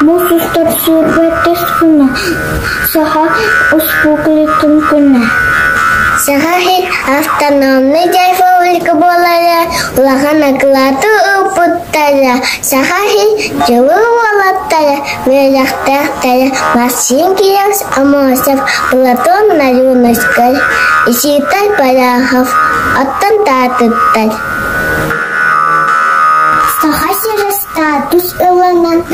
Муус устар сүүрбэттис күнэ, Саха Республикатын күнэ. Саха иһин автономнай республика буолара улахан акылааты ылбыттара. Саха иһин дьылы уолаттара, үөрэхтээхтэрэ Максим Кириллович Аммосов, Платон Нарюновскай, Иситай Барахов, оттон Таатыттар. Саха сирэ статус ылынан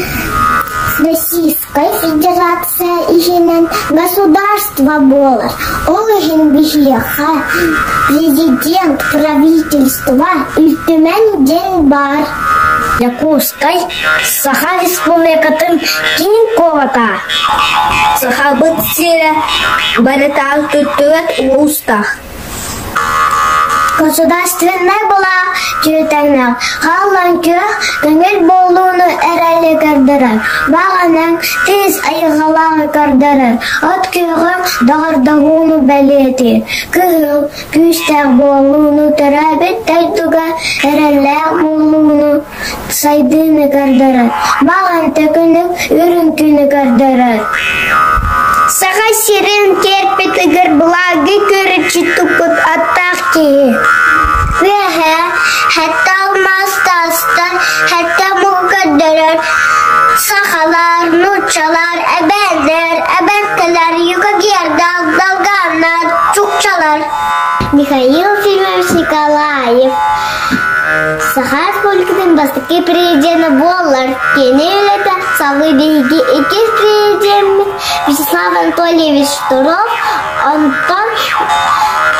Российскай Федерация иһинэн государство буолар. Ол иһин биһиэхэ президент, правительство, Ил Түмэн диэн баар. Якутскай Саха Республикатын киин куората. Сахабыт сирэ барытаан түттүбэт улуустаах. Государственнай былаах түөтэҥнээх, хааллан күөх, көҥүл буолууну эрэли көрдөрөр, баҕанан тыйыс айылҕалааҕы көрдөрөр, от күөҕү доҕордоһууну бэлиэтиир, кыһыл күүстээх буолууну төрөөбүт дойдуга эрэллээх буолууну сайдыыны көрдөрөр, баҕан төкүнүк үрүҥ күнү көрдөрөр. Саха сирин киэрпитигэр былаагы көрүччү туппут аттаах киһи. Үөһэ хэтэ алмаас таастар, хэтэ муҥ көрдөрөр сахалар, нууччалар, эбээннэр, эбэҥкилэр, юкагирдар, долганнар, чукчалар. Михаил Ефимович Николаев Саха Республикатын бастакы президенэ буолар. Кини үлэтэ салгыы биһиги иккис президеммит Вячеслав Анатольевич Штыров, онтон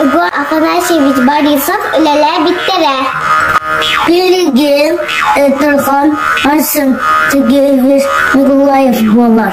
Егор Афанасьевич Борисов үлэлээбиттэрэ. Билигин Эрдоган Арсен Сергеевич Николаев буолар.